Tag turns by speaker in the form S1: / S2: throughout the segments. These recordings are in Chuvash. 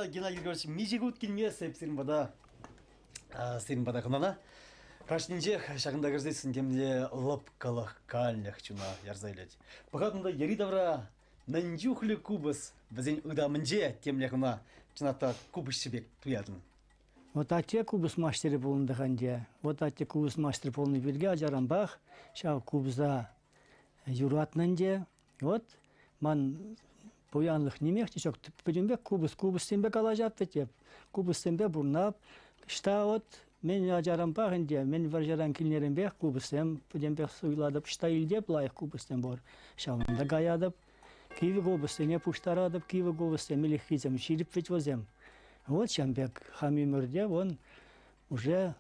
S1: Кунта Геннадий Григорьевич миҫе хут килмест эп сирӗн пата сирӗн пата хӑнана. Кашнинчех ҫакӑнта кӗрсессӗн темле лӑпкӑлӑх, канлӗх чуна ярса илет. Пӑхатӑн та йӗри-тавра мӗн чухлӗ купӑс вӗсен ытамӗнче темле хӑна чӑнах та купӑсҫӑ пек туятӑн.
S2: Вот атте купӑс маҫтӑрӗ пулнӑ-ха ӗнтӗ. Вот атте купӑс маҫтӑрӗ пулнӑ пирки ачаранпах ҫав купӑса юратнӑ ӗнтӗ. Вот ман пуянлӑх нимех те ҫук. Пӗтӗмпех купӑс, купӑссемпе калаҫап вӗт эп. Купӑссемпе пурӑнап. Ӑҫта вот мӗн ачаранпах ӗнтӗ, мӗн вӑрҫӑран килнӗренпех купӑссем пӗтӗмпех суйлатӑп. Ӑҫта илтеп лайӑх купӑссем пур, ҫавӑнта каятӑп. Кивӗ купӑссене пуҫтаратӑп, кивӗ купӑссем ӗлӗкхисем ҫирӗп вӗт вӗсем. Вот ҫавӑн пек хам ӗмӗрте вон уже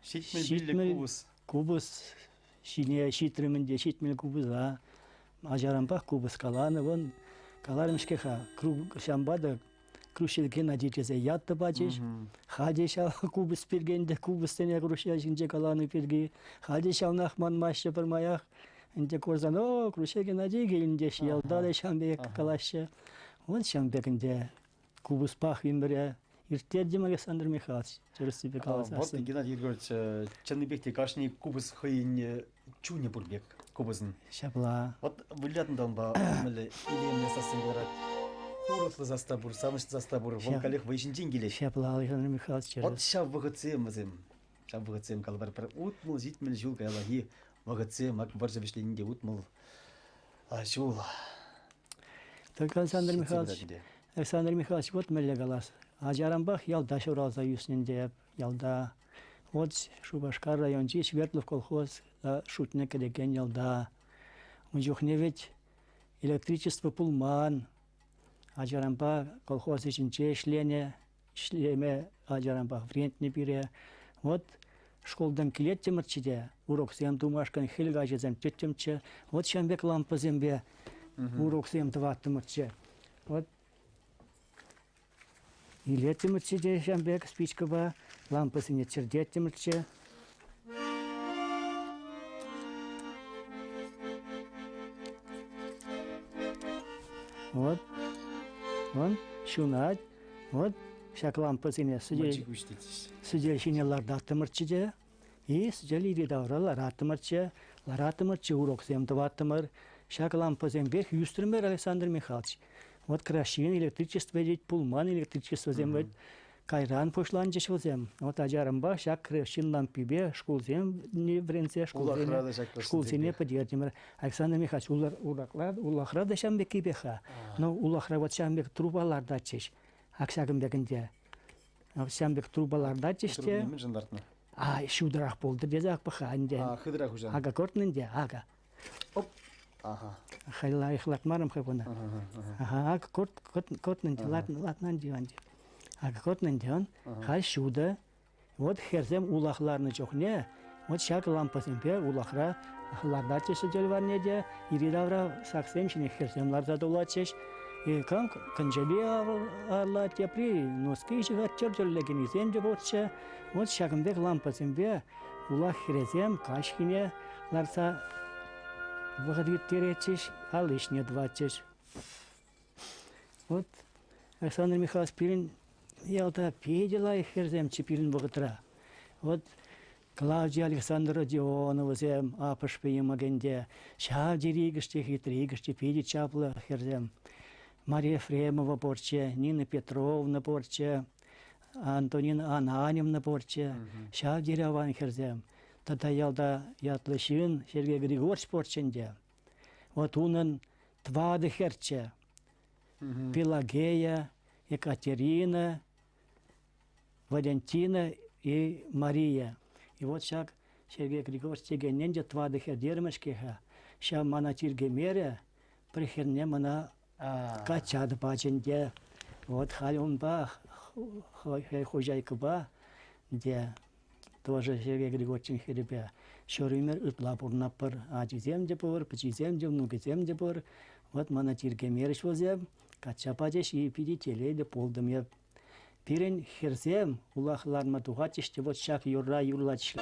S1: 75 купӑс.
S2: Купӑс ҫине ҫитрӗм ӗнтӗ, 70 купӑса. Ачаранпах купӑс каланӑ вон. Каларӑм-ҫке-ха, ҫавӑнпа та Крущел Геннадий тесе ят та пачӗҫ. Халь те ҫав купӑс пирки ӗнтӗ купӑссене Крущел ҫинче каланӑ пирки. Халь те ҫавнах манмаҫҫӗ пӗрмаях. Ӗнтӗ курсан, о, Крущел Геннадий килнӗ теҫҫӗ, ялта та ҫавӑн пек калаҫҫӗ. Вот ҫавӑн пек ӗнтӗ купӑспах ӗмӗре ирттертӗм Александр Михайлович, тӗрӗссипе каласан.
S1: Вот Геннадий Григорьевич, чӑннипех те кашни купӑс хӑйӗн чунӗ пур пек купӑсӑн.
S2: Ҫапла.
S1: Вот вылятӑн та унпа мӗнле илемлӗ сассем кӑларать. Хурӑхлӑ сас та пур, савӑнӑҫлӑ сас та пур. Вӑл каллех вӑй ҫинчен килет.
S2: Ҫапла, Александр Михайлович.
S1: Вот ҫав вӑхӑтсем вӗсем. Ҫав вӑхӑтсем, калӑпӑр, пӗр 60-70 ҫул каяллахи вӑхӑтсем, ак вӑрҫӑ вӗҫленни те 60 ҫул.
S2: Только Александр Михайлович, Александр Михайлович вот мӗнле калас. Ачаранпах ялта ҫуралса ӳснӗ ӗнтӗ эп, ялта. Вот Шупашкар районӗнчи Свердлов колхоз шутне кӗрекен ялта. Ун чухне ведь электричество пулман. Ачаранпа колхоз ӗҫӗнче ӗҫленӗ. Ӗҫлеме ачаранпах вӗрентнӗ пире. Вот шкултан килеттӗмӗрччӗ те уроксем тумашкӑн хӗл каҫӗсем тӗттӗмччӗ. Вот ҫавӑн пек лампӑсемпе уроксем тӑваттӑмӑрччӗ. Вот илеттӗмӗрччӗ те ҫавӑн пек спичкӑпа лампӑсене чӗртеттӗмӗрччӗ. Вот. Вон ҫунать. Вот ҫак лампӑсене сӗтел, сӗтел ҫине лартаттӑмӑрччӗ те и сӗтел йӗри-тавра лараттӑмӑрччӗ, лараттӑмӑрччӗ, уроксем тӑваттӑмӑр. Ҫак лампӑсемпех ӳстрӗмӗр Александр Михайлович. Вот краҫҫын электричество ведь пулман электричествосем вӗт кайран пуҫланчӗҫ вӗсем. Вот ачаранпа ҫак ҫын лампипе шкулсем вӗренсе шкулсене, шкулсене пӗтертӗмӗр. Александр Михайлович улахра, улахра та ҫавӑн пеккипех-ха. Но улахра вот ҫавӑн пек труба лартатчӗҫ. Ак ҫакӑн пек ӗнтӗ. Ҫавӑн пек труба лартатчӗҫ те.
S1: Мӗншӗн лартнӑ?
S2: А, ҫутӑрах пултӑр тесе ак пӑх-ха ӗнтӗ.
S1: А, хытӑрах уҫан.
S2: Ака кортнӑ ӗнтӗ, ака.
S1: Оп. Ага.
S2: Хай лайӑх лартмарӑм хай куна. Ага, ак корт, кортнӑ ӗнтӗ, лартнӑ ӗнтӗ ӗнтӗ. Ак кортнӑ ӗнтӗ он. Халь ҫутӑ. Вот хӗрсем улах ларнӑ чухне вот ҫак лампӑсемпе улахра лартатчӗҫ сӗтел варне те, йӗри-тавра саксем ҫине хӗрсем ларса тулатчӗҫ. И кам кӗнчеле арлать, тепри носки ҫыхать, тӗр-тӗрлӗ кӗнисем те пурччӗ. Вот ҫакӑн пек лампӑсемпе улах хӗресем каҫхине ларса вӑхӑт ирттеретчӗҫ, ал ӗҫне тӑватчӗҫ. Вот Александр Михайлович пирӗн ялта питӗ лайӑх хӗрсемччӗ пирӗн вӑхӑтра. Вот Клавдия Александр Родионовасем, аппӑшпе йӑмӑкӗнте ҫав тери икӗш те хитре, икӗш те питӗ чаплӑ хӗрсем. Мария Ефремова пурччӗ, Нина Петровна пурччӗ, Антонина Ананьевна пурччӗ. Ҫав тери аван хӗрсем. Тата ялта ятлӑ ҫын Сергей Григорьевич пурччӗ ӗнтӗ. Вот унӑн тӑватӑ хӗрччӗ. Пелагея, Екатерина, Валентина и Мария. И вот ҫак Сергей Григорьевич текеннин те тӑватӑ хӗр терӗмӗр-ҫке-ха. Ҫав мана тиркемерӗ, пӗр хӗрне мана качча та пачӗ ӗнтӗ. Вот халь унпа хуҫайкӑпа те тоже Сергей Григорьевичӑн хӗрӗпе ҫур ӗмӗр ытла пурӑнатпӑр. Ачисем те пур, пӗчисем те, внукӗсем те пур. Вот мана тиркемерӗҫ вӗсем, качча пачӗҫ и питӗ телейлӗ пултӑм эп. Пирӗн хӗрсем улах ларма тухатчӗҫ те вот ҫак юрра юрлатчӗҫ.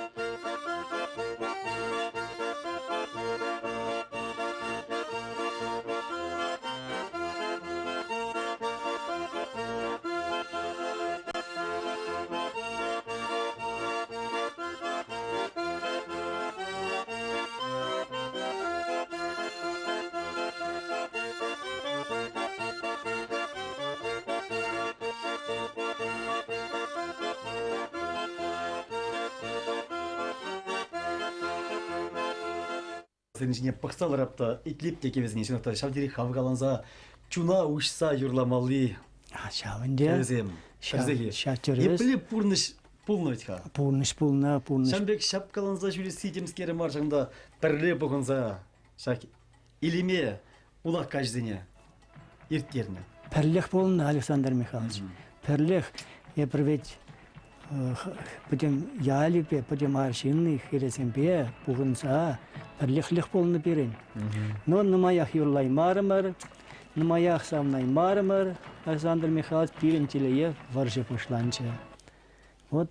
S1: Сцена ҫине пӑхса ларап та итлеп те кӗвӗсене чӑнах та ҫав тери хавхаланса чуна уҫса юрламалли
S2: Ҫав ӗнтӗ.
S1: кӗвӗсем.
S2: Ҫав, ҫав тӗрӗс.
S1: Епле пурнӑҫ пулнӑ вӗт-ха.
S2: Пурнӑҫ пулнӑ, пурнӑҫ.
S1: Ҫавӑн пек ҫапкаланса ҫӳресси темскерӗ мар ҫакӑнта пӗрле пухӑнса ҫак илеме улах каҫсене ирттернӗ.
S2: Пӗрлех пулнӑ, Александр Михайлович. Пӗрлех эпир ведь пӗтӗм ялӗпе, пӗтӗм арҫынни хӗресемпе пухӑнса пӗрлехлӗх пулнӑ пирӗн. Но нумаях юрлаймарӑмӑр, нумаях савнаймарӑмӑр. Александр Михайлович пирӗн телее вӑрҫӑ пуҫланчӗ. Вот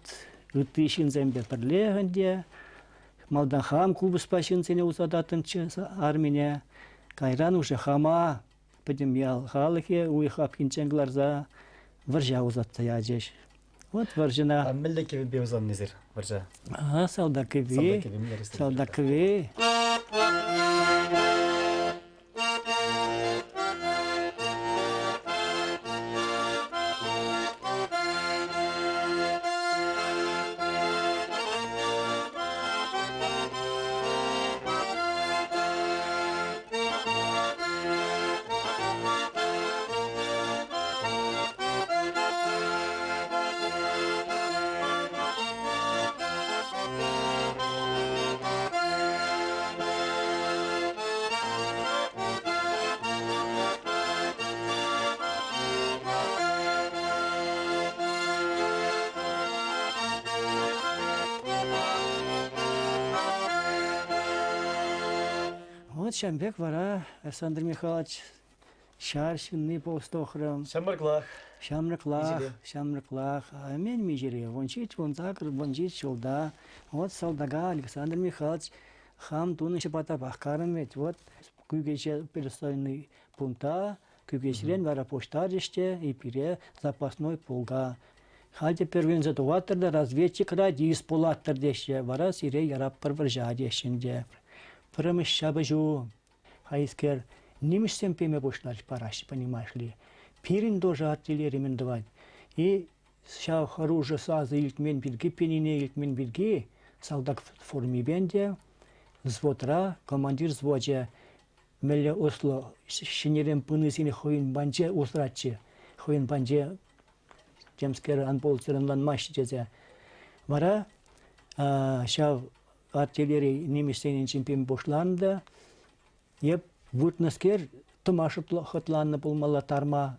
S2: ытти ҫынсемпе пӗрлех ӗнтӗ малтан хам купӑспа ҫынсене усататтӑмччӗ армине. Кайран уже хама пӗтӗм ял халӑхӗ уйӑх хапхинчен кӑларса вӑрҫа усатса ячӗҫ. Вот вӑрҫӑна...
S1: А мӗнле кӗвӗпе ӑсаннӑ эсир вӑрҫа?
S2: Ага, салтак кӗвви. Салтак кӗвви. Вот ҫавӑн пек вара Александр Михайлович ҫар ҫынни пулса тухрӑм.
S1: Ҫамрӑклах.
S2: Ҫамрӑклах, ҫамрӑклах. Мӗн миҫере? 17, 18, 17 ҫулта. Вот салтака Александр Михайлович хам тунӑ ҫӑпатапах карӑм вӗт. Вот Кӳкеҫе перестройный пункта Кӳкеҫрен вара пуҫтарчӗҫ те и пире запасной полка. Халь те пӗрвенсе тухаттӑр та разведчик радист пулаттӑр теҫҫӗ. Вара сире яраппӑр вӑрҫа теҫҫӗ ӗнтӗ. Пӗрремӗш ҫапӑҫу хайскер нимӗҫсем пеме пуҫларӗҫ параҫҫӗ, понимаешь ли. Пирӗн тоже артиллери мӗн тӑвать. И ҫав хӑрушӑ сасӑ илтмен пирки, пенине илтмен пирки салтак формипе ӗнтӗ взводра командир взвочӗ мӗнле ӑслӑ ҫӗнӗрен пынисене хӑйӗн панче усратчӗ, хӑйӗн панче темскер ан пулччӑр ӑнланмаҫҫӗ тесе. Вара ҫав артиллери нимӗҫсенчен пеме пуҫланӑ та эп выртнӑскер тӑма хӑтланнӑ пулмалла тарма.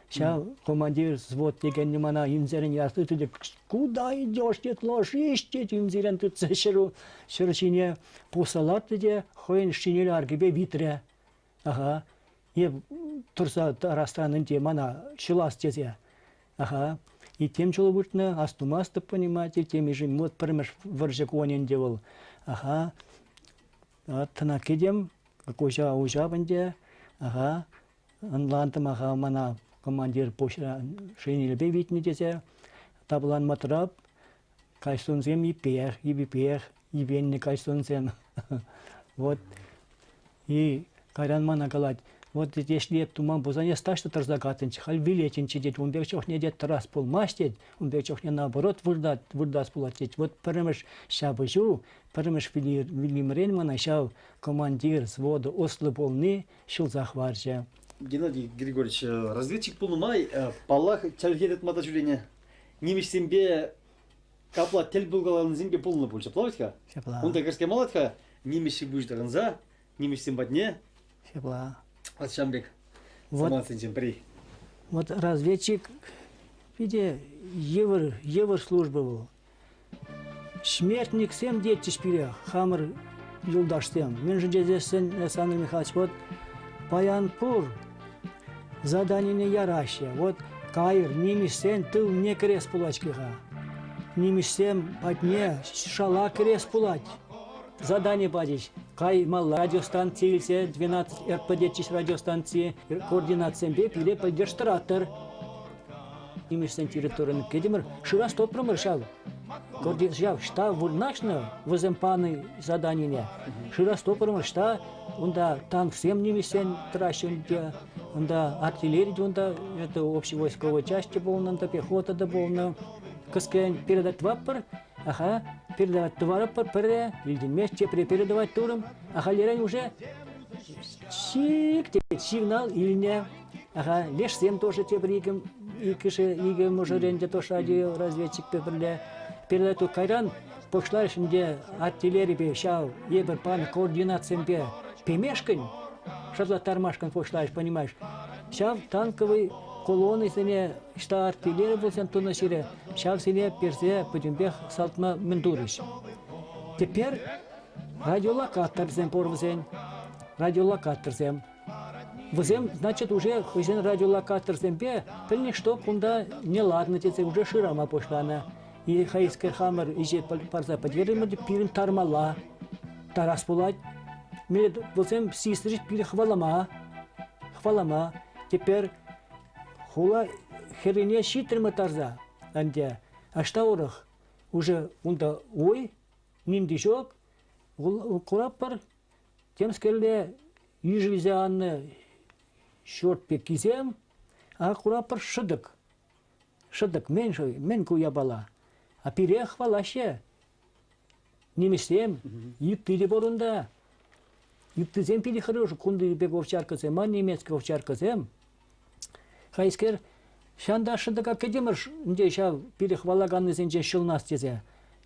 S2: Ҫав командир взвод текенни мана имсерен ярса тытӗ. Куда идешь, тет, ложись, тет, имсерен тытса ҫӗр ҫине пусса лартрӗ те хӑйӗн шинель аркипе витрӗ. Аха. Эп тӑрса тарасран ӗнтӗ мана ҫӑлас тесе. Аха. И тем чул выртнӑ, астумастӑп, понимаете, темиҫе вот пӗрремӗш вӑрҫӑ кунӗ ӗнтӗ вӑл. Аха. Тӑна кӗтӗм, куҫа уҫап ӗнтӗ. Аха. Ӑнлантӑм-ха мана командир пуҫра шинельпе витнӗ тесе тапӑланма тӑрап. Кайсунсем иппех, ипипех йӗпеннӗ кайсунсем. Вот. И кайран мана калать, вот если эп туман пулсан эс таҫта тӑрса катӑнччӗ, халь вилетӗнччӗ тет, ун пек чухне тет тӑрас пулмасть тет, ун пек чухне наоборот выртать, выртас пулать тет. Вот пӗрремӗш ҫапӑҫу, пӗрремӗш вилӗмрен мана ҫав командир взвода ӑслӑ пулни ҫулса хӑварчӗ.
S1: Геннадий Григорьевич, разведчик пулнӑ май, паллах, чӗлхе тытма та ҫӳренӗ. Нимӗҫсемпе капла тӗл пулкаланисем те пулнӑ пуль, ҫапла вӗт-ха?
S2: Ҫапла.
S1: Унта кӗрске малать-ха нимӗҫ пуҫтарӑнса, нимӗҫсем патне.
S2: Ҫапла.
S1: Вот ҫавӑн пек самантсенчен пӗри.
S2: Вот разведчик питӗ йывӑр, йывӑр служба вӑл. Смертниксем тетчӗҫ пире хамӑр юлташсем. Мӗншӗн тесессӗн, Александр Михайлович, вот паян пур заданине яраҫҫӗ. Вот кайӑр, нимӗҫсен тылне кӗрес пулать-ҫке-ха. Нимӗҫсем патне шала кӗрес пулать. Задани пачӗҫ. Каймалла радиостанци илсе 12 РП тетчӗҫ радиостанци координатсемпе пире пӗлтерс тӑраттӑр. Нимӗҫсен территорине кӗтӗмӗр, шырас тупрӑмӑр ҫав. Ҫав ӑҫта вырнаҫнӑ вӗсем панӑ заданине. Шырас тупрӑмӑр ӑҫта унта танксем нимӗҫсен тӑраҫҫӗ ӗнтӗ, унта артиллери те унта, это общевойсковой часть те пулнӑ, унта пехота та пулнӑ. Кӗскен передать тӑватпӑр. Аха, передавать тӑварӑпӑр пӗрре, илтӗнмест, тепре передавать турӑм. Ахальлерен уже чик тет, сигнал илнӗ. Аха, лешсем тоже тепӗр иккӗшӗ, икӗ мӑшӑрӗн те тоже радио разведчикпе пӗрле передавать кайран пуҫларӗҫ ӗнтӗ артиллерипе ҫав эпӗр панӑ координатсемпе пемешкӗн, шӑтлаттармашкӑн пуҫларӗҫ, понимаешь. Ҫав танковый колоннӑсене ӑҫта артиллери пулсан тунӑ ҫӗре ҫавсене персе пӗтӗмпех салтма мӗн турӗҫ. Теперь радиолокаторсем пур вӗсен. Радиолокаторсем. Вӗсем, значит, уже хӑйсен радиолокаторсемпе пӗлнӗ, что кунта неладно тесе уже шырама пуҫланӑ. И хайскер хамӑр ӗҫе парса пӗтертӗмӗр те пирӗн тармалла. Тарас пулать. Вӗсем сисрӗҫ пире хӑвалама. Хӑвалама. Теперь хула хӗррине ҫитрӗмӗр тарса ӗнтӗ. Ӑҫта урӑх? Уже унта уй, ним те ҫук. Куратпӑр, темскерле ишӗлсе аннӑ ҫурт пеккисем, а куратпӑр шӑтӑк. Шӑтӑк мӗн-ши, мӗн ку япала? А пире хвалаҫҫӗ. Нимӗҫсем, йытти те пур унта. Йыттисем питӗ хӑрушӑ кунти пек овчаркӑсем мар, немецкий овчаркӑсем. Хайскер ҫанта шӑтӑка кӗтӗмӗр ӗнтӗ ҫав пире хвалаканнисенчен ҫӑлӑнас тесе.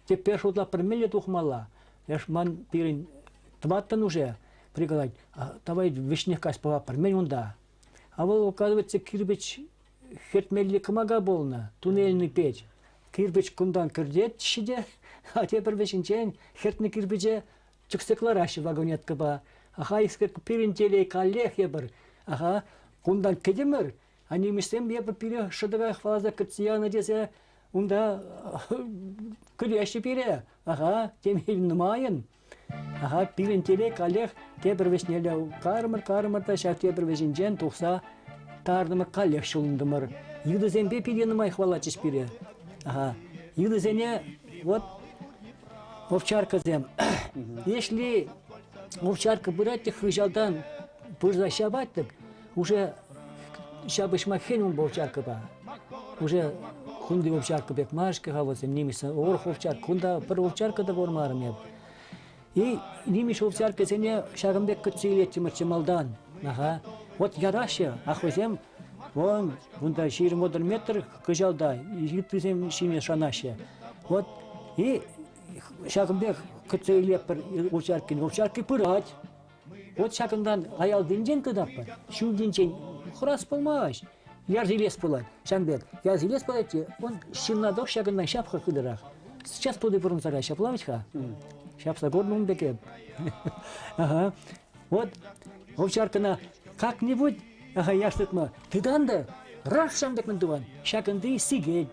S2: Тепре шутлатпӑр, мӗнле тухмалла? Леш ман пирӗн тӑваттӑн уже прикалать, давай вӗҫнех каҫ пӑхатпӑр, мӗн унта? А вӑл, оказывается, кирпӗч хӗртмелли кӑмака пулнӑ, туннельный печь. Кирпӗч кунтан кӗртетчӗ те, а тепӗр вӗҫӗнчен хӗртнӗ кирпӗче чиксе кӑлараҫҫӗ вагонеткӑпа. Аха, пирӗн телей каллех эпир. Аха, кунтан кӗтӗмӗр, а нимӗҫсем эпир пире шӑтӑка хӑваласа кӗтсе янӑ тесе унта кӗтеҫҫӗ пире. Аха, темиҫе нумайӑн. Аха, пирӗн телей каллех тепӗр вӗҫнелле карӑмӑр, карӑмӑр та ҫав тепӗр вӗҫӗнчен тухса тартӑмӑр, каллех ҫулӑнтӑмӑр. Йытӑсемпе питӗ нумай хӑвалатчӗҫ пире. Аха, йытӑсене вот овчаркӑсем. Если овчарка пырать те хыҫалтан пырса ҫапать-тӗк, уже ҫапӑҫма хӗн унпа овчаркӑпа. Уже кунти овчарка пек мар-ҫке-ха вӗсем, нимӗҫсен урӑх овчарка. Кунта пӗр овчарка та курмарӑм эп. И нимӗҫ овчаркисене ҫакӑн пек кӗтсе илеттӗмӗрччӗ малтан. Аха. Вот яраҫҫӗ, ах вӗсем вон кунта 20-30 метр кӑҫалта йыттисем ҫине шанаҫҫӗ. Вот и ҫакӑн пек кӗтсе илетпӗр овчаркин. Овчарки пырать. Вот ҫакӑнтан аялтинчен тытатпӑр, ҫӳлтинчен хӑрас пулмасть. Ярса илес пулать. Ҫавӑн пек. Ярса илес пулать те, он ҫынна тӑх ҫакӑнтан ҫапхӑ хытӑрах. Сейчас туди пурӑнса кай, ҫапла вӗт-ха? Ҫапса курнӑ ун пек эп. Ага. Вот овчаркӑна как-нибудь ага, яш тытма. Тытан та раз ҫавӑн пек мӗн тӑван. Ҫакӑнти сикет.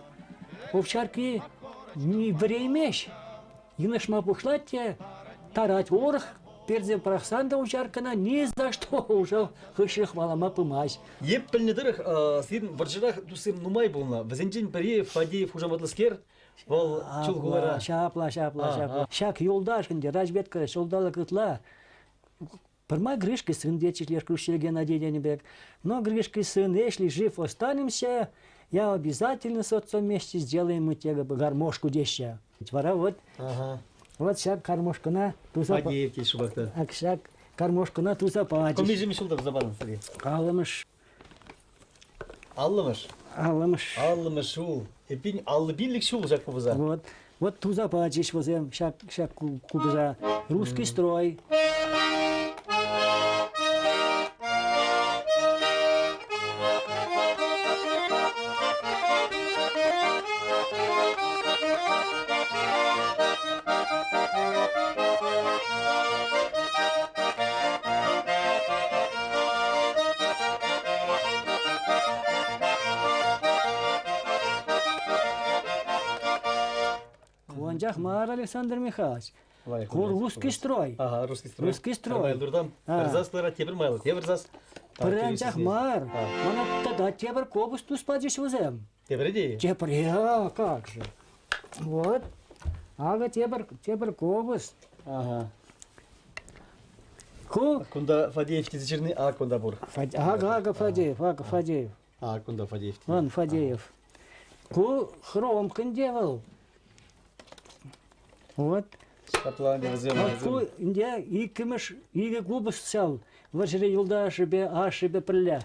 S2: Овчарки не вӗреймест. Йынӑшма пуҫлать те тарать урӑх персе пӑрахсан та овчаркӑна ни за что уже хыҫҫӑн хӑвалама пымасть.
S1: Эп пӗлнӗ тӑрӑх, сирӗн вӑрҫӑрах туссем нумай пулнӑ. Вӗсенчен пӗри Фадеев хушаматлӑскер, вӑл Чулхулара.
S2: Ҫапла, ҫапла, ҫапла. Ҫак юлташ ӗнтӗ разведка ҫулталӑк ытла Пӗрмай Гришка сын тетчӗ Лешкущий Геннадий тенӗ пек. Но Гришка сын, если жив останемся, я обязательно с отцом вместе сделаем мы тебе гармошку теҫҫӗ. Вара вот, ага. вот ҫак гармошкӑна туса...
S1: Фадеев тет шӑпах
S2: Ак ҫак гармошкӑна туса пачӗҫ.
S1: Комиссиями ҫулта туса панӑ, Сергей?
S2: Аллӑмӗш.
S1: Аллӑмӗш?
S2: Аллӑмӗш.
S1: Аллӑмӗш ҫул. Эппин, 55 ҫул ҫак купӑса.
S2: Вот. Вот туса пачӗҫ вӗсем ҫак, ҫак купӑса. Русский строй. Анчах мар Александр Михайлович. Ку русский строй.
S1: Ага, русский строй.
S2: Русский строй.
S1: Майлурдан пӗр сас ларать, тепӗр майлӑ, тепӗр сас.
S2: Пӗр анчах мар. Мана тата тепӗр кобус тус пачӗҫ вӗсем.
S1: Тепӗр те?
S2: Тепӗр, а, как же. Вот. Акӑ тепӗр, тепӗр кобус.
S1: Ага.
S2: Ку?
S1: Кунта Фадеев тесе ҫырни, а кунта пур.
S2: Ага, ага, Фадеев, ага, Фадеев.
S1: А, кунта Фадеев.
S2: Вон Фадеев. Ку хромка ӗнтӗ вӑл. Вот.
S1: Ҫапла ӗнтӗ вӗсем.
S2: Ку ӗнтӗ иккӗмӗш икӗ купӑс ҫав вӑрҫӑри юлташӗпе ашшӗпе пӗрле.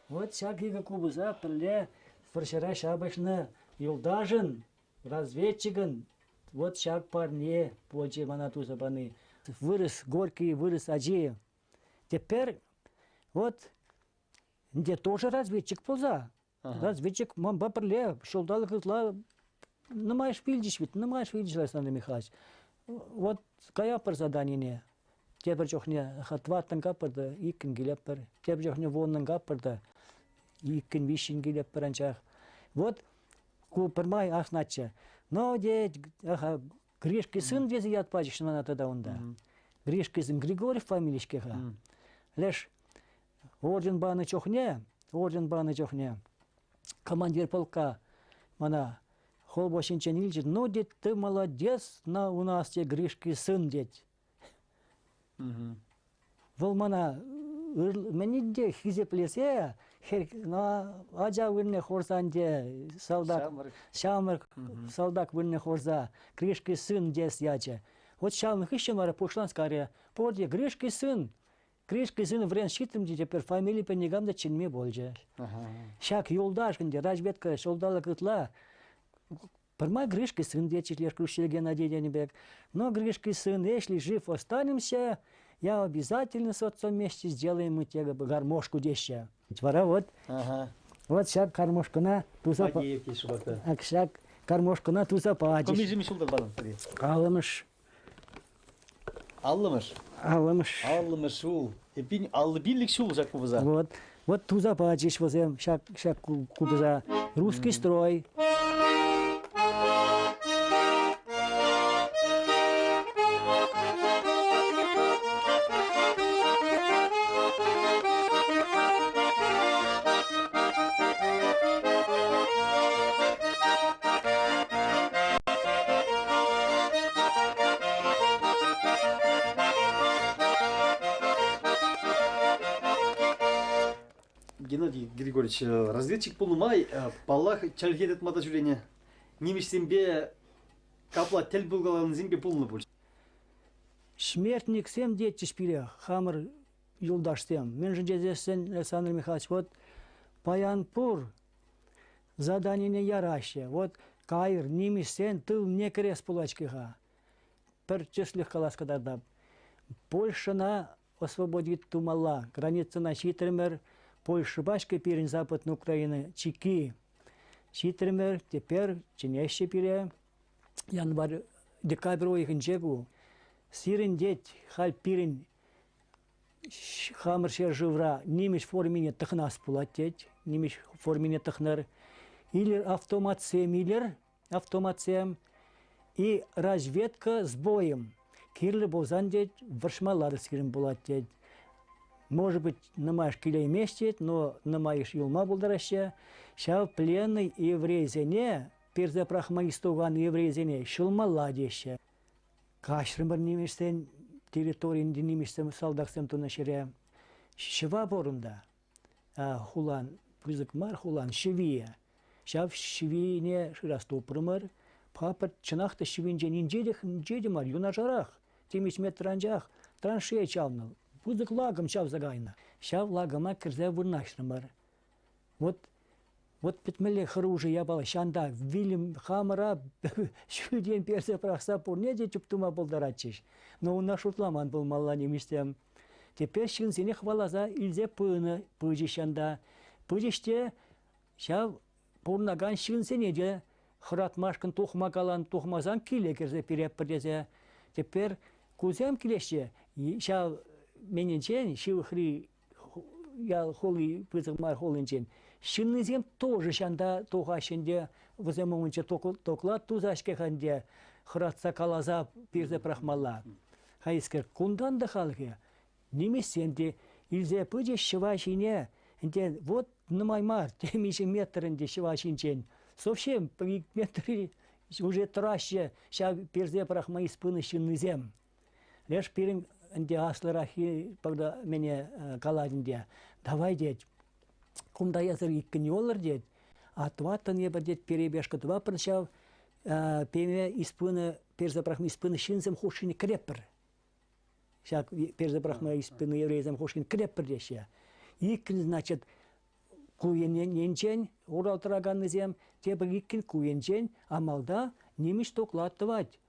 S2: Вот ҫак икӗ купӑса пӗрле вӑрҫӑра ҫапӑҫнӑ юлташӑн, разведчикӑн вот ҫак парне пулчӗ мана туса пани. Вырӑс, Горький вырӑс ачи. Теперь вот ӗнтӗ тоже разведчик пулса Разведчик манпа пӗрле ҫулталӑк ытла нумайӑш вилчӗҫ вӗт, нумайӑш вилчӗҫ Александр Михайлович. Вот каятпӑр заданине. Тепӗр чухне тӑваттӑн каппӑр та иккӗн килетпӗр. Тепӗр чухне вуннӑн каппӑр та иккӗн-виҫҫӗн килетпӗр анчах. Вот ку пӗрмай асначчӗ. Но, тет, Гришки сын тесе ят пачӗҫ мана тата унта. Гришки сын Григорьев фамилиҫке-ха. Леш орден панӑ чухне, орден панӑ чухне командир полка мана холбо ҫинчен илчӗ. Ну, тет, ты молодец, на у нас те Гришки сын, тет. Вӑл мана мӗн те хисеплесе ача вырӑнне хурсан те салтак ҫамрӑк салтак вырӑнне хурса Гришки сын тес ячӗ. Вот ҫавӑн хыҫҫӑн вара пуҫланскарӗ. Пурте Гришки сын, Гришки сын вӗрен ҫитрӗм те теперь фамилипе никам та чӗнми пулчӗ. Ҫак юлташ ӗнтӗ разведка ҫулталӑк ытла Пӗрмай Гришки сын тетчӗ Лешкрущев Геннадий тенӗ пек. Но Гришки сын, если жив останемся, я обязательно с отцом вместе сделаем мы тебе гармошку теҫҫӗ. Вара вот, вот ҫак гармошкӑна туса ҫак гармошкӑна туса пачӗҫ.
S1: Коммунизм ҫултан панӑ.
S2: Аллӑмӗш.
S1: Аллӑмӗш?
S2: Аллӑмӗш.
S1: Аллӑмӗш ҫул. Эппин, 55 ҫул ҫак купӑса.
S2: Вот. Вот туса пачӗҫ вӗсем ҫак, ҫак купӑса. Русский строй.
S1: Геннадий Григорьевич, разведчик пулнӑ май, паллах, чӗлхе тытма та ҫӳренӗ. Нимӗҫсемпе капла тӗл пулкаланисемпе пулнӑ пуль.
S2: Смертниксем тетчӗҫ пире хамӑр юлташсем. Мӗншӗн тесессӗн, Александр Михайлович, вот паян пур заданине яраҫҫӗ. Вот кайӑр, нимӗҫсен тылне кӗрес пулать-ҫке-ха. Пӗр тӗслӗх калас кӑтартап. Польшӑна освободить тумалла. Границӑна ҫитрӗмӗр. Польшӑпа-ҫке пирӗн Западная Украина чикки. Ҫитрӗмӗр, теперь чӗнеҫҫӗ пире. Январь, декабрь уйӑхӗнче ку. Сирӗн, тет, халь пирӗн хамӑр ҫӗршывра нимӗҫ формине тӑхӑнас пулать тет. Нимӗҫ формине тӑхӑнӑр. Илер автоматсем илер, автоматсем. И разведка с боем. Кирлӗ пулсан тет, вӑрҫмалла та сирӗн пулать тет. Может быть, нумайӑш килеймест тет, но нумайӑш юлма пултараҫҫӗ. Ҫав пленный еврейсене, персе пӑрахма истукан еврейсене ҫулмалла теҫҫӗ. Каҫрӑмӑр нимӗҫсен территорийӗнчи нимӗҫсем салтаксем тунӑ ҫӗре. Ҫӑва пур унта. Хулан, пысӑк мар хулан, ҫӑвийӗ. Ҫав ҫӑвине шырас тупрӑмӑр. Папа чӑнах та ҫӑвинчен инҫе те, инҫе те мар, юнашарах, темиҫе метр анчах траншея чавнӑ. Пысӑк лакӑм чавса кайнӑ. Ҫав лакӑма кӗрсе вырнаҫрӑмӑр. Вот вот пӗтмелле хӑрушӑ япала. Ҫанта вилӗм хамӑра ҫӳлтен персе пӑрахса пурне те чуп тума пултаратчӗҫ. Но уна шутламан пулмалла нимӗҫсем. Теперь ҫынсене хӑваласа илсе пынӑ пычӗҫ ҫанта. Пычӗҫ те ҫав пурӑнакан ҫынсене те хӑратмашкӑн тухма калан тухмасан киле кӗрсе переппӗр тесе. Теперь кусем килеҫҫӗ ҫав менӗнчен ҫывӑхри ял хули пысӑк мар хулинчен ҫыннисем тоже ҫанта тухаҫҫӗ ӗнтӗ вӗсем умӗнче доклад туса-ҫке-ха ӗнтӗ хӑратса каласа персе пӑрахмалла. Хайскер кунтан та халӑхӗ нимӗҫсем те илсе пычӗҫ ҫӑва ҫине ӗнтӗ вот нумай мар темиҫе метр ӗнтӗ ҫӑва ҫинчен совсем ик метр уже тӑраҫҫӗ ҫав персе пӑрахма пынӑ ҫыннисем. Леш пирӗн ӗнтӗ аслӑраххи пӑрта мене калать ӗнтӗ, давай тет, кунта эсӗр иккӗн юлӑр тет, а тӑваттӑн эпӗр тет перебежка тӑватпӑр ҫав пеме испыны персе пӑрахма испыны ҫынсем хушшине кӗреппӗр. Ҫак персе пӑрахма испыны еврейсем хушшине кӗреппӗр теҫҫӗ. Иккӗн, значит, ку енчен урал тӑраканнисем, тепӗр иккӗн ку енчен, а малта нимӗҫ доклад тӑвать.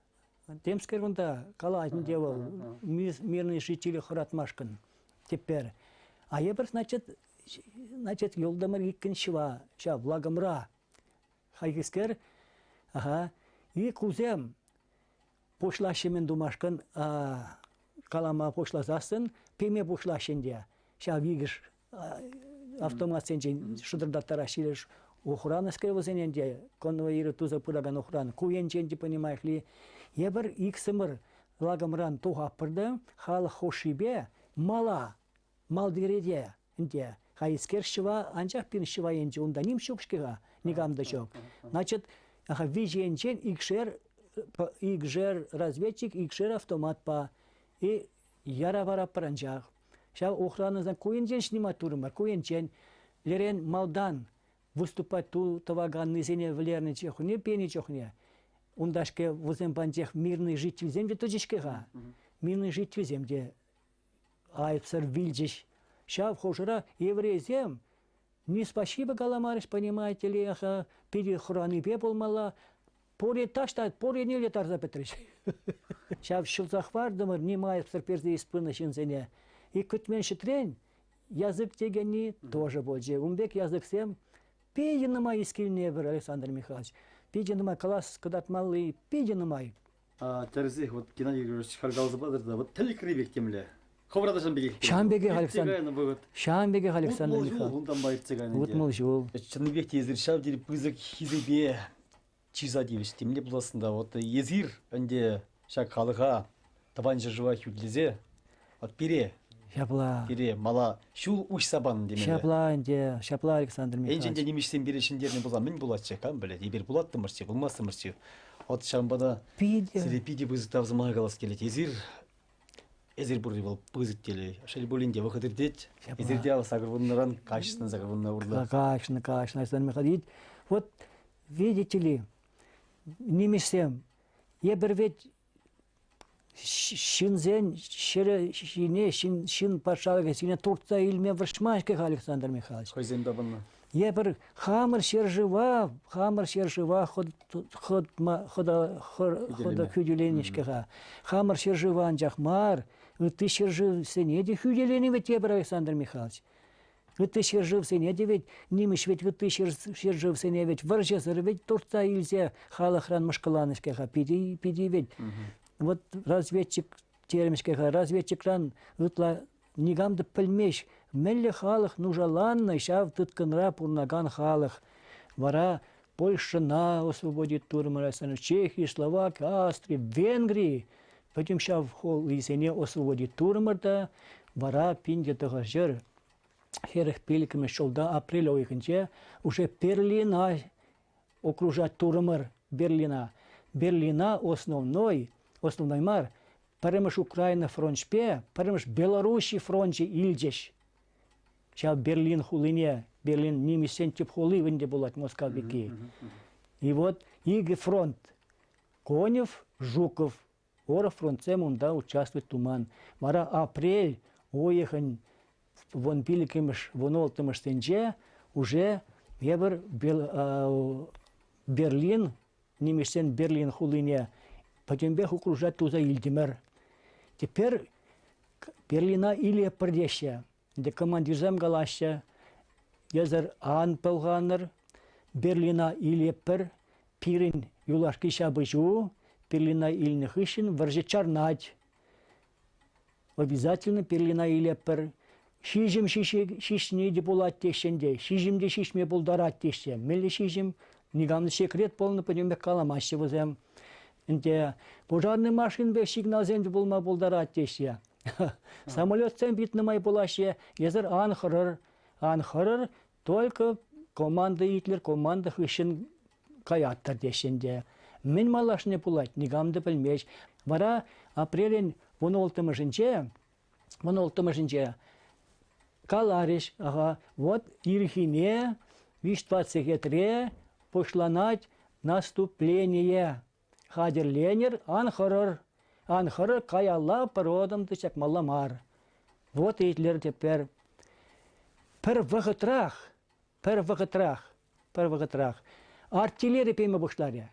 S2: Темскер кунта калать ӗнтӗ вӑл мирный жителе хӑратмашкӑн теперь. А эпир, значит, юлтӑмӑр иккӗн ҫӑва, ҫав лакӑмра. Хайхискер, ага, и кусем пуҫлаҫҫӗ мӗн тумашкӑн калама пуҫласассӑн пеме пуҫлаҫҫӗ ӗнтӗ. Ҫав икӗш автоматсенчен шӑтӑртаттараҫҫӗ охранӑскер вӗсене ӗнтӗ конвоиры туса пыракан охрана ку енчен те понимаешь ли эпир иксӗмӗр лакӑмран тухатпӑр та халӑх хушшипе мала малти рете ӗнтӗ хайскер ҫӑва анчах пирӗн ҫӑва енче унта ним ҫук-ҫке-ха никам та ҫук значит виҫ енчен икшер икшер разведчик икшер автоматпа и яра паратпӑр анчах Ҫав охранӑсен ку енчен снимать турӑмӑр, ку енчен лерен малтан выступать тӑваканнисене вӗлернӗ чухне, пенӗ чухне унта-ҫке вӗсем панчех мирный жительсем те тӑчӗҫ-ҫке-ха. Мирный жительсем те айӑпсӑр вилчӗҫ. Ҫав хушӑра еврейсем ни спасибо каламарӗҫ, понимаете ли, питӗ хӑранипе пулмалла. Пур таҫта, пур еннелле тарса пӗтрӗҫ. Ҫав ҫӑлса хӑвартӑмӑр ним айӑпсӑр персе пынӑ ҫынсене. И кӗтмен ҫӗтрен язык текенни тоже пулчӗ. Ун пек языксем питӗ нумай искилнӗ эпир, Александр Михайлович. Питӗ нумай класс кӑтартмалли питӗ нумай.
S1: Тӗрӗсех, вот Геннадий Григорьевич халь каласа патӑр та, вот тӗлӗкри пек темле. Хӑвӑра та ҫавӑн пекех.
S2: Ҫавӑн пекех Александр. Ҫавӑн пекех Александр
S1: Михайлович. Унтанпа иртсе кайнӑ.
S2: 60 ҫул.
S1: Чӑннипех те эсир ҫав тери пысӑк хисепе чыса тивӗҫ темле пулассӑн та вот эсир ӗнтӗ ҫак халӑха тӑван ҫӗршыва хӳтӗлесе вот пире
S2: Ҫапла.
S1: Пире мала ҫул уҫса панӑ темелле.
S2: Ҫапла ӗнтӗ, ҫапла, Александр Михайлович.
S1: Енчен те нимӗҫсем пире ҫӗнтернӗ пулсан мӗн пулатчӗ, кам пӗлет? Эпир пулаттӑмӑрччӗ, пулмастӑмӑрччӗ. Вот ҫавӑнпа та
S2: питӗ
S1: сире питӗ пысӑк тав сӑмахӗ калас килет. Эсир эсир пурри вӑл пысӑк телей. Шел пулин те вӑхӑт иртет. Эсир те сакӑр вуннӑран каҫнӑ 80 урлӑ.
S2: Каҫнӑ, каҫнӑ, Александр Михайлович. Вот видите ли, нимӗҫсем эпир ведь ҫынсен ҫӗрӗ ҫине, ҫын, ҫын патшалӑхӗ ҫине туртса илме вӑрҫман-ҫке-ха Александр Михайлович.
S1: Хӑйсем тапӑннӑ.
S2: Эпир хамӑр ҫӗршыва, хамӑр ҫӗршыва хӑта, хӑта хӳтӗленӗ-ҫке-ха. Хамӑр ҫӗршыва анчах мар, ытти ҫӗршывсене те хӳтӗленӗ вӗт эпир, Александр Михайлович. Ытти ҫӗршывсене те вӗт, нимӗҫ вӗт ытти ҫӗршывсене вӗт вӑрҫӑсӑр вӗт туртса илсе халӑхран мӑшкӑланӑ-ҫке-ха, питӗ, питӗ вӗт. Вот разведчик терӗм-ҫке-ха, разведчикран ытла никам та пӗлмест, мӗнле халӑх нушаланнӑ ҫав тыткӑнра пурӑнакан халӑх. Вара Польшӑна освободить турӑмӑр, Чехи, Словаки, Австри, Венгри пӗтӗм ҫав хулисене освободить турӑмӑр та вара 1945 ҫулта апрель уйӑхӗнче уже Берлина окружать турӑмӑр Берлина. Берлина основной, основной мар, пӗрремӗш Украина фрончӗпе пӗрремӗш Белорусси фрончӗ илчӗҫ. Ҫав Берлин хулине, Берлин нимӗҫсен тӗп хули ӗнтӗ пулать Мускав пекки. И вот икӗ фронт Конев, Жуков Урӑх фронтсем унта участвовать туман. Вара апрель уйӑхӗн 15-мӗш, 16-мӗшсенче уже эпир Берлин, нимӗҫсен Берлин хулине пӗтӗмпех окружать туса илтӗмӗр. Теперь Берлина илеппӗр теҫҫӗ. Ӗнтӗ командирсем калаҫҫӗ, эсӗр ан пӑлханӑр, Берлина илеппӗр, пирӗн юлашки ҫапӑҫу Берлина илнӗ хыҫҫӑн вӑрҫӑ чарнать. Обязательно Берлина илеппӗр. Ҫиҫӗм ҫиҫни те пулать теҫҫӗ ӗнтӗ, ҫиҫӗм те ҫиҫме пултарать теҫҫӗ. Мӗнле ҫиҫӗм? Никам секрет пулнӑ пӗтӗмпех каламаҫҫӗ вӗсем. Ӗнтӗ пожарный машин пек сигналсем те пулма пултарать теҫҫӗ. Самолетсем пит нумай пулаҫҫӗ, эсӗр ан хӑрӑр, ан хӑрӑр, только команда итлӗр, команда хыҫҫӑн каяттӑр теҫҫӗ ӗнтӗ. Мӗн малашне пулать, никам та пӗлмест. Вара апрелӗн 16-мӗшӗнче, 16-мӗшӗнче каларӗҫ, ага, вот ирхине виҫ-тӑват сехетре пуҫланать наступление. Хатӗрленӗр, ан хӑрӑр. Ан хӑрӑр, каялла пӑротӑм та чакмалла мар. Вот итлӗр тепер. Пӗр вӑхӑтрах, пӗр вӑхӑтрах, пӗр вӑхӑтрах артиллери пеме пуҫларӗ.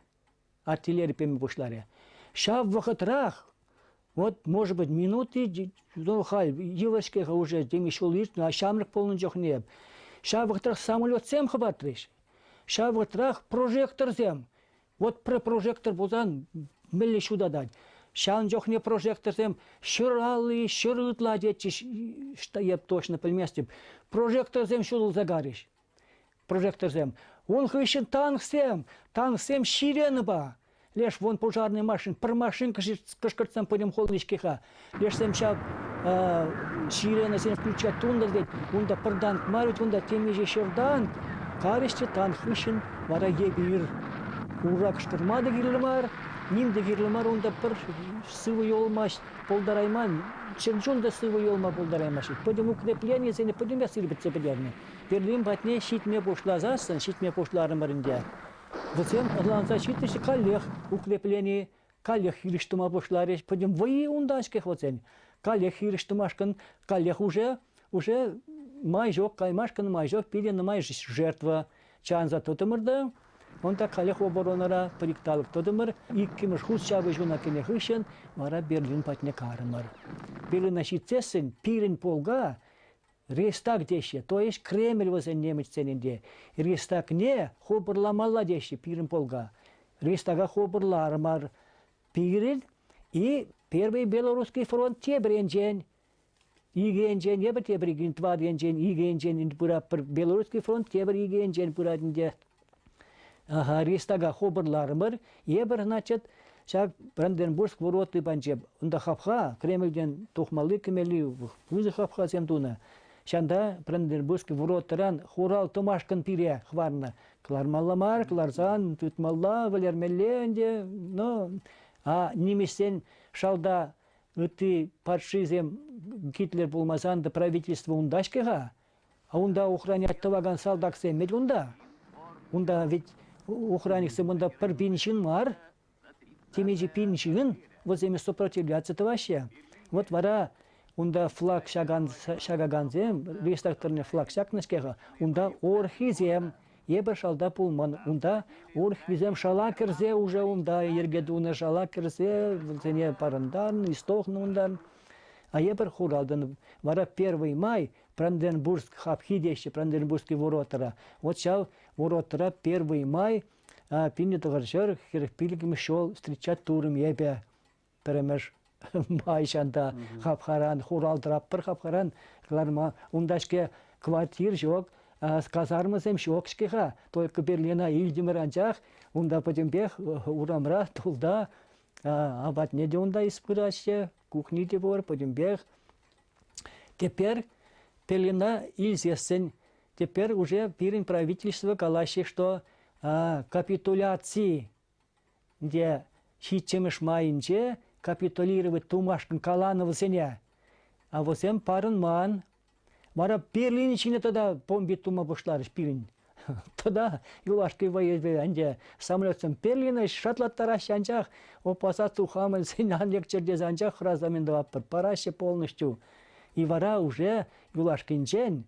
S2: Артиллери пеме пуҫларӗ. Ҫав вӑхӑтрах вот, может быть, минуты, ну, халь йывӑр-ҫке-ха уже темиҫе ҫул иртнӗ, а ҫамрӑк пулнӑ чухне ҫав вӑхӑтрах самолетсем хӑпартрӗҫ. Ҫав вӑхӑтрах прожекторсем Вот пӗр прожектор пулсан мӗнле ҫутатать. Ҫавӑн чухне прожекторсем 150, 100 ытла тетчӗҫ, эп точно пӗлместӗп. Прожекторсем ҫутӑлса карӗҫ. Прожекторсем. Ун хыҫҫӑн танксем, танксем ҫиренӑпа. Леш вон пожарный машин, пӗр машин кӑшкӑртсан пӗтӗм холлиҫке-ха. Лешсем ҫав сиренӑсене включать тунӑ тет. Унта пӗр танк мар вӗт, унта темиҫе ҫӗр танк. Карӗҫ те танк хыҫҫӑн вара эпир ура кӑшкӑрма та кирлӗ мар, ним те кирлӗ мар, унта пӗр сывӑ юлмасть, пултарайман, чӗрчун та сывӑ юлма пултараймасть. Пӗтӗм укрепленисене пӗтӗмпех сирпӗтсе пӗтернӗ. Берлин патне ҫитме пуҫласассӑн, ҫитме пуҫларӑмӑр ӗнтӗ. Вӗсем ӑнланса ҫитрӗҫ каллех укреплени каллех хирӗҫ тӑма пуҫларӗҫ. Пӗтӗм вӑййи унта-ҫке вӗсен. Каллех хирӗҫ тӑмашкӑн, каллех уже, уже май ҫук, каймашкӑн май ҫук, питӗ нумай жертва чанса тӑтӑмӑр та, унта каллех оборонӑра пӗр-ик талӑк тӑтӑмӑр. Иккӗмӗш хут ҫапӑҫуна кӗнӗ хыҫҫӑн вара Берлин патне карӑмӑр. Берлина ҫитсессӗн пирӗн полка Рейхстаг теҫҫӗ, то есть Кремль вӗсен немецсен ӗнтӗ. Рейхстагне хупӑрламалла теҫҫӗ пирӗн полка. Рейхстага хупӑрларӑмӑр пирӗн и Первый Белорусский фронт тепӗр енчен, икӗ енчен, эпӗ тепӗр икӗ тӑват енчен, икӗ енчен пыратпӑр. Белорусский фронт тепӗр икӗ енчен пырать ӗнтӗ. Ага, Рейхстага хупӑрларӑмӑр. Эпир, значит, ҫак Бранденбург вороты панче унта хапха, Кремльтен тухмалли кӗмелли пысӑк хапхасем тунӑ. Ҫанта Бранденбургский воротӑран хурал тӑмашкӑн пире хӑварнӑ. Кӑлармалла мар, кӑларсан тытмалла, вӗлермелле ӗнтӗ. Но а нимӗҫсен шалта ытти патшисем Гитлер пулмасан та правительство унта-ҫке-ха. А унта охранять тӑвакан салтаксем ведь унта. Унта ведь охранниксем унта пӗр пин ҫын мар, темиҫе пин ҫын вӗсене сопротивляться тӑваҫҫӗ. Вот вара унта флаг ҫакан, ҫакакансем, Рейхстаг тӑрне флаг ҫакнӑ-ҫке-ха, унта орхисем, эпӗ шалта пулман. Унта орхисем шала кӗрсе уже унта йӗрке тунӑ, шала кӗрсе вӗсене парӑнтарнӑ, истохнӑ унтан. А эпир хуралтӑн. Вара Первый май Бранденбургск хапхи теҫҫӗ, Бранденбургский воротара. Вот ҫав воротара Первый май 1945 ҫул встречать турӑм эпӗ. Пӗрремӗш май ҫанта хапхаран, хурал тӑратпӑр хапхаран кӑларма. Унта-ҫке квартир ҫук, казармӑсем ҫук-ҫке-ха. Только Берлина илтӗмӗр анчах унта пӗтӗмпех урамра, тулта апатне те унта ис пыраҫҫӗ, кухни те пур, пӗтӗмпех. Теперь Пелина илсессӗн, теперь уже пирӗн правительство калаҫҫӗ, что капитуляци где ҫиччӗмӗш майӗнче капитулировать тумашкӑн каланӑ вӗсене. А вӗсем парӑнман. Вара Берлин ҫине тата бомбить тума пуҫларӗҫ пирӗн. Тата юлашки вӑйӑпа ӗнтӗ самолетсем Берлина шатлаттараҫҫӗ анчах опаса тухамӑнсен ан лекчӗр тесе анчах хӑраса мӗн тӑватпӑр, параҫҫӗ полностью. И вара уже юлашкинчен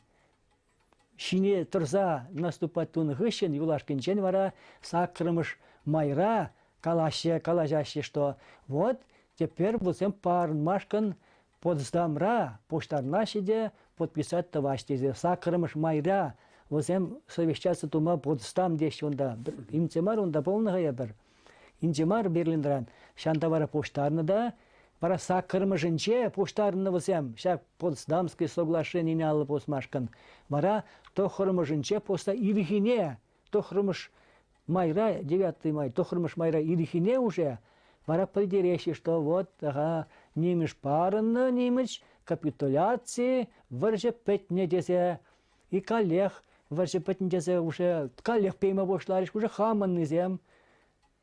S2: ҫине тӑрса наступать тунӑ хыҫҫӑн юлашкинчен вара саккӑрмӗш майра калаҫҫӗ, калаҫаҫҫӗ, что вот теперь вӗсем парӑнмашкӑн Потсдамра пуҫтарӑнаҫҫӗ те подписать тӑваҫ тесе саккӑрмӗш майра вӗсем совещаться тума Потсдам теҫҫӗ унта. Инҫе мар унта пулнӑ-ха эпир. Инҫе мар Берлинран. Ҫанта вара пуҫтарнӑ та вара саккӑрмӗшӗнче пуҫтарӑннӑ вӗсем ҫак Потсдамский соглашенине алӑ пусмашкӑн. Вара тӑххӑрмӗшӗнче пусса ирхине тӑххӑрмӗш майра, 9 май, тӑххӑрмӗш майра ирхине уже вара пӗлтереҫҫӗ, что вот ага, нимӗҫ парӑннӑ нимӗҫ, капитуляци, вӑрҫӑ пӗтнӗ тесе. И каллех вӑрҫӑ пӗтнӗ тесе уже каллех пеме пуҫларӗҫ, уже хамӑннисем.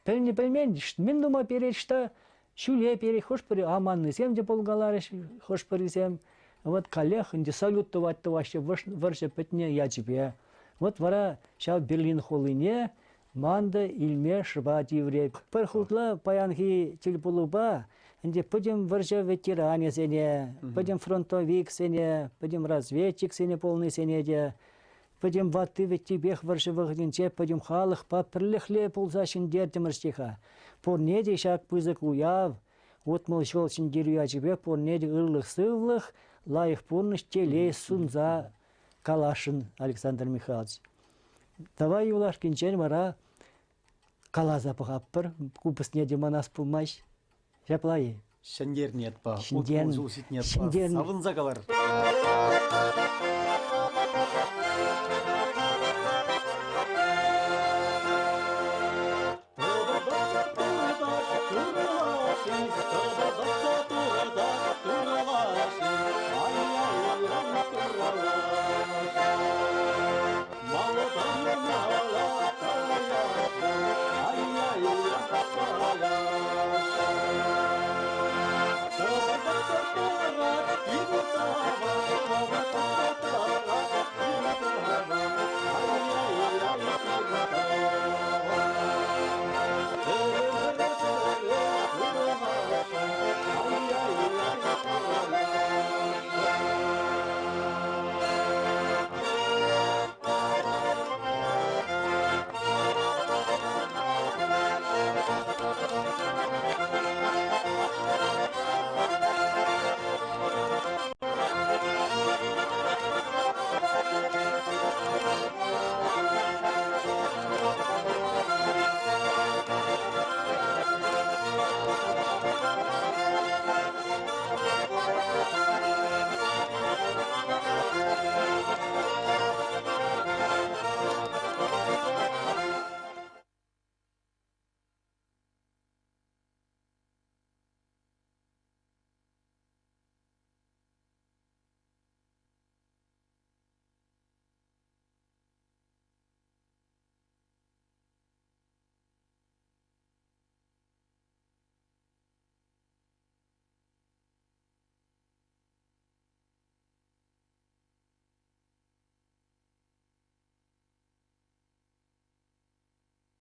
S2: Пӗлнӗ пӗлмен, мӗн тума перет, что ҫӳле перет, хӑш-пӗри аманнисем те пулкаларӗҫ, хӑш-пӗрисем. Вот каллех ӗнтӗ салют тӑвать тӑваҫҫӗ вӑрҫӑ пӗтнӗ ячӗпе. Вот вара ҫав Берлин хулине ман та илме шӑпа тиврӗ. Пӗр хутла паянхи тӗлпулупа ӗнтӗ пӗтӗм вӑрҫӑ ветеранӗсене, пӗтӗм фронтовиксене, пӗтӗм разведчиксене пулнисене те, пӗтӗм ватти-вӗттипех вӑрҫӑ вӑхӑтӗнче пӗтӗм халӑхпа пӗрлӗхле пулса ҫӗнтертӗмӗр-ҫке-ха. Пурне те ҫак пысӑк уяв, 60 ҫул ҫӗнтерӳ ячӗпе пурне те ырлӑх-сывлӑх, лайӑх пурнӑҫ, телей сунса каласшӑн Александр Михайлович. Давай юлашкинчен вара каласа пӑхатпӑр, купӑсне те манас пулмасть. Ҫапла-и?
S1: Ҫӗнтернӗ ятпа, 60 ҫул ҫитнӗ ятпа савӑнса калар.